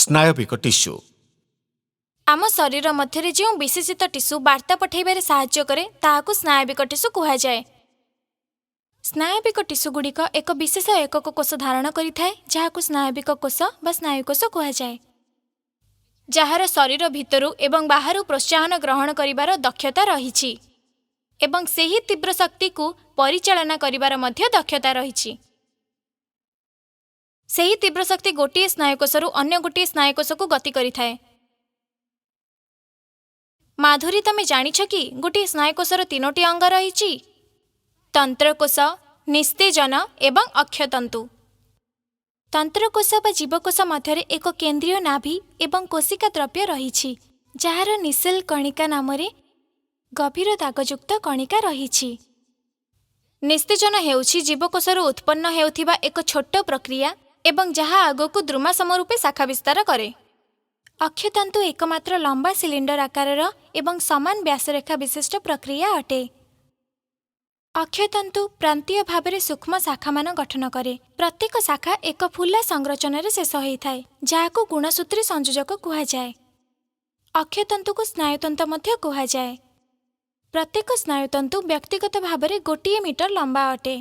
ସ୍ନାୟବିକ tissue. ଆମ ଶରୀର ମଧ୍ୟରେ ଯେଉଁ ବିଶେଷିତ ଟିସ୍ୟୁ ବାର୍ତ୍ତା ପଠାଇବାରେ ସାହାଯ୍ୟ କରେ, ତାହାକୁ ସ୍ନାୟବିକ ଟିସ୍ୟୁ କୁହାଯାଏ। ସ୍ନାୟବିକ ଟିସ୍ୟୁଗୁଡ଼ିକ ଏକ ବିଶେଷ ଏକକ କୋଷ ଧାରଣ କରିଥାଏ, ଯାହାକୁ ସ୍ନାୟବିକ କୋଷ ବା ସ୍ନାୟୁକୋଷ କୁହାଯାଏ, ଯାହାର ଶରୀର ଭିତରୁ ଏବଂ ବାହାରୁ ପ୍ରୋତ୍ସାହନ ଗ୍ରହଣ କରିବାର ଦକ୍ଷତା ରହିଛି ଏବଂ ସେହି ତୀବ୍ର ଶକ୍ତିକୁ ପରିଚାଳନା କରିବାର ମଧ୍ୟ ଦକ୍ଷତା ରହିଛି। ସେହି ତୀବ୍ର ଶକ୍ତି ଗୋଟିଏ ସ୍ନାୟୁକୋଷରୁ ଅନ୍ୟ ଗୋଟିଏ ସ୍ନାୟୁକୋଷକୁ ଗତି କରିଥାଏ। ମାଧୁରୀ, ତମେ ଜାଣିଛ କି ଗୋଟିଏ ସ୍ନାୟୁକୋଷର ତିନୋଟି ଅଙ୍ଗ ରହିଛି? ତନ୍ତ୍ରକୋଷ, ନିସ୍ତେଜନ ଏବଂ ଅକ୍ଷତନ୍ତୁ। ତନ୍ତ୍ରକୋଷ ବା ଜୀବକୋଷ ମଧ୍ୟରେ ଏକ କେନ୍ଦ୍ରୀୟ ନାଭି ଏବଂ କୋଶିକା ଦ୍ରବ୍ୟ ରହିଛି, ଯାହାର ନିସେଲ କଣିକା ନାମରେ ଗଭୀର ଦାଗଯୁକ୍ତ କଣିକା ରହିଛି। ନିସ୍ତେଜନ ହେଉଛି ଜୀବକୋଷରୁ ଉତ୍ପନ୍ନ ହେଉଥିବା ଏକ ଛୋଟ ପ୍ରକ୍ରିୟା ଏବଂ ଯାହା ଆଗକୁ ଦ୍ରୁମାସମ ରୂପେ ଶାଖା ବିସ୍ତାର କରେ। ଅକ୍ଷତନ୍ତୁ ଏକମାତ୍ର ଲମ୍ବା ସିଲିଣ୍ଡର ଆକାରର ଏବଂ ସମାନ ବ୍ୟାସରେଖା ବିଶିଷ୍ଟ ପ୍ରକ୍ରିୟା ଅଟେ। ଅକ୍ଷତନ୍ତୁ ପ୍ରାନ୍ତୀୟ ଭାବରେ ସୂକ୍ଷ୍ମ ଶାଖାମାନ ଗଠନ କରେ। ପ୍ରତ୍ୟେକ ଶାଖା ଏକ ଫୁଲା ସଂରଚନାରେ ଶେଷ ହୋଇଥାଏ, ଯାହାକୁ ଗୁଣସୂତ୍ରୀ ସଂଯୋଜକ କୁହାଯାଏ। ଅକ୍ଷତନ୍ତୁକୁ ସ୍ନାୟୁତନ୍ତୁ ମଧ୍ୟ କୁହାଯାଏ। ପ୍ରତ୍ୟେକ ସ୍ନାୟୁତନ୍ତୁ ବ୍ୟକ୍ତିଗତ ଭାବରେ 1 ମିଟର ଲମ୍ବା ଅଟେ।